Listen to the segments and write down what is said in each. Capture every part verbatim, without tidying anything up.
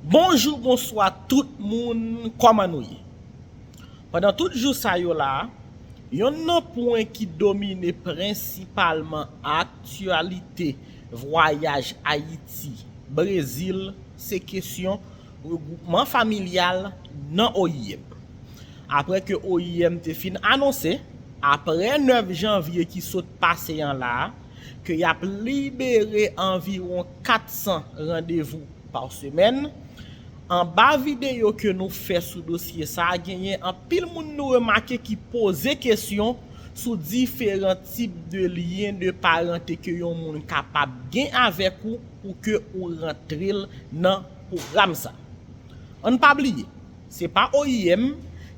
Bonjou, bonswa tout moun, kòman nou ye? Pandan tout jou sa yo la, yonn nan pwen ki domine prensipalman aktyalite vwayaj Ayiti, Brezil, se kesyon regwoupman familyal nan O I M. Apre ke O I M te fin anonse, apre nèf janvye ki sot pase an la, ke y ap libere anviwon kat san randevou pa semèn. Anba videyo ke nou fè sou dosye sa a, genyen anpil moun nou remake ki poze kesyon sou diferan tip de lyen de parante ke yon moun kapab gen avèk ou pou ke ou rantre l nan pwogram sa. Ann pa bliye, se pa O I M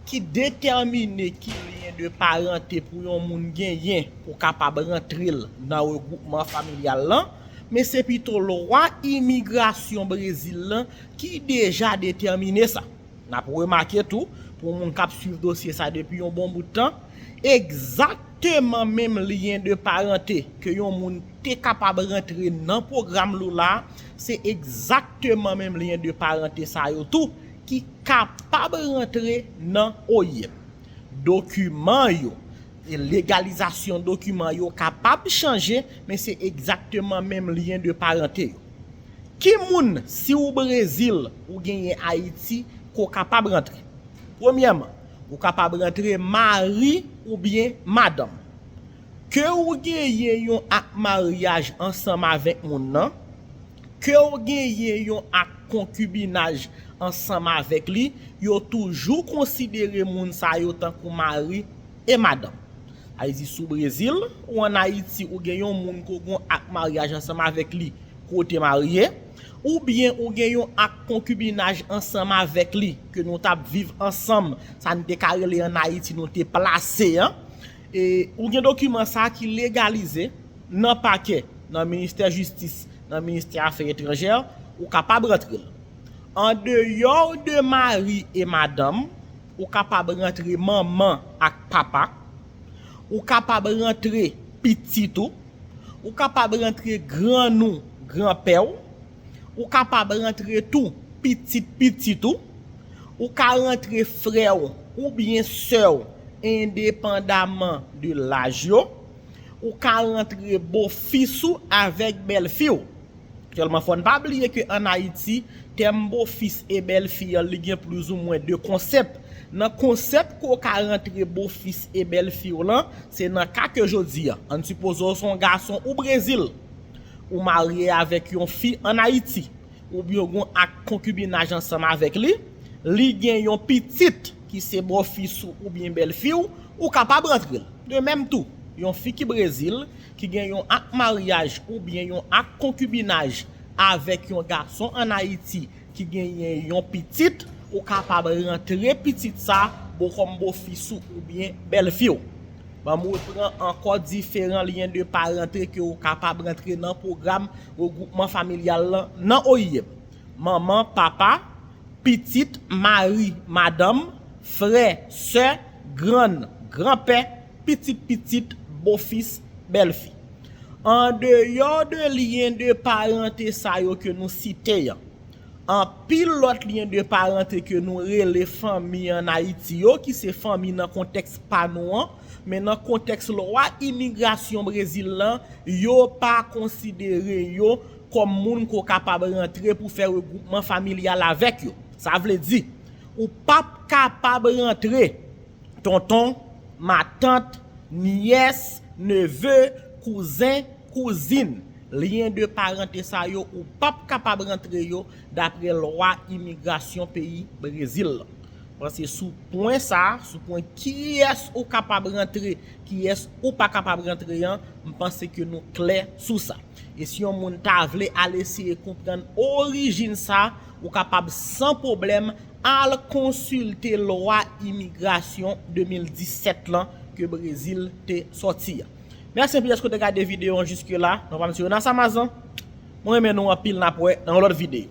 ki detèmine ki lyen de parante pou yon moun genyen pou kapab rantre l nan regwoupman familyal lan, men se pito lwa imigrasyon Brezil lan ki deja detèmine sa. N ap remake tou, pou moun k ap swiv dosye sa depi yon bon bout tan, egzakteman menm lyen de parante ke yon moun te kapab rantre nan pwogram lou la, se egzakteman menm lyen de parante sa yo tou ki kapab rantre nan O I M. Dokiman yo, e legalizasyon dokiman yo kapab chanje, men se egzakteman menm lyen de parante yo. Ki moun, si w Brezil, ou genyen Ayiti, ke w kapab rantre? Premyèman, ou kapab rantre mari oubyen madanm. Ke w genyen yon ak maryaj ansanm avèk moun nan, ke w genyen yon ak konkibinaj ansanm avèk li, yo toujou konsidere moun sa yo tankou mari e madanm. Sa vle di, si w Brezil, ou ann Ayiti, ou gen yon moun ke w gen yon ak maryaj ansanm avèk li, ke w te marye, oubyen ou gen yon ak konkibinaj ansanm avèk li, ke nou t ap viv ansanm, sa n te ka rele ann Ayiti, nou te plase an. E ou gen dokiman sa a ki legalize nan pakè, nan ministè jistis, nan ministè afè etranjè, ou kapab rantre l. Andeyò de mari e madanm, ou kapab rantre manman ak papa, ou kapab rantre pitit ou, ou kapab rantre grann ou, granpè w, ou kapab rantre tou pitit pitit ou, ou ka rantre frè w oubyen sè w endepandaman de laj yo, ou ka rantre bofis ou avèk bèlfi w. Sèlman fò n pa bliye ke ann Ayiti, tèm bofis e bèlfi an, li gen plizoumwen de konsèp. Nan konsèp ke w ka rantre bofis e bèlfi w lan, se nan ka ke jodi a, ann sipoze w se yon gason ou Brezil, ou marye avèk yon fi ann Ayiti, oubyen w gen yon ak konkibinaj ansanm avèk li, li gen yon pitit ki se bòfis ou oubyen bèlfi w, ou kapab rantre l. De menm tou, yon fi ki Brezil, ki gen yon ak maryaj oubyen yon ak konkibinaj avèk yon gason ann Ayiti ki genyen yon pitit, ou kapab rantre pitit sa bo kòm bofis ou oubyen bèlfi w. Ban m repran ankò diferan lyen de parante ke ou kapab rantre nan pwogram regwoupman familyal lan nan O I M. Manman, papa, pitit, mari, madanm, frè, sè, grann, granpè, pitit pitit, bofis, bèlfi. Andeyò de lyen de parante sa yo ke nou site an, anpil lòt lyen de parante ke nou rele fanmi ann Ayiti yo, ki se fanmi nan kontèks pa nou an, men nan kontèks lwa imigrasyon Brezil lan, yo pa konsidere yo kòm moun ke w kapab rantre pou fè regwoupman familyal avèk yo. Sa vle di, ou p ap kapab rantre tonton, matant, nyès, neve, kouzen, kouzin. Lyen de parante sa yo, ou p ap kapab rantre yo dapre lwa imigrasyon peyi Brezil lan. Panse sou pwen sa, sou pwen kiyès ou kapab rantre, kiyès ou pa kapab rantre an, m panse ke nou klè sou sa. E si yon moun ta vle al eseye konprann orijin sa, ou kapab san pwoblèm al konsilte lwa imigrasyon de mil disèt lan ke Brezil te sòti a. Mèsi anpil dèske w te gade videyo an jiske la. Non pa m se Jonas Amazan. Mwen renmen nou anpil, n ap wè nan yon lòt videyo.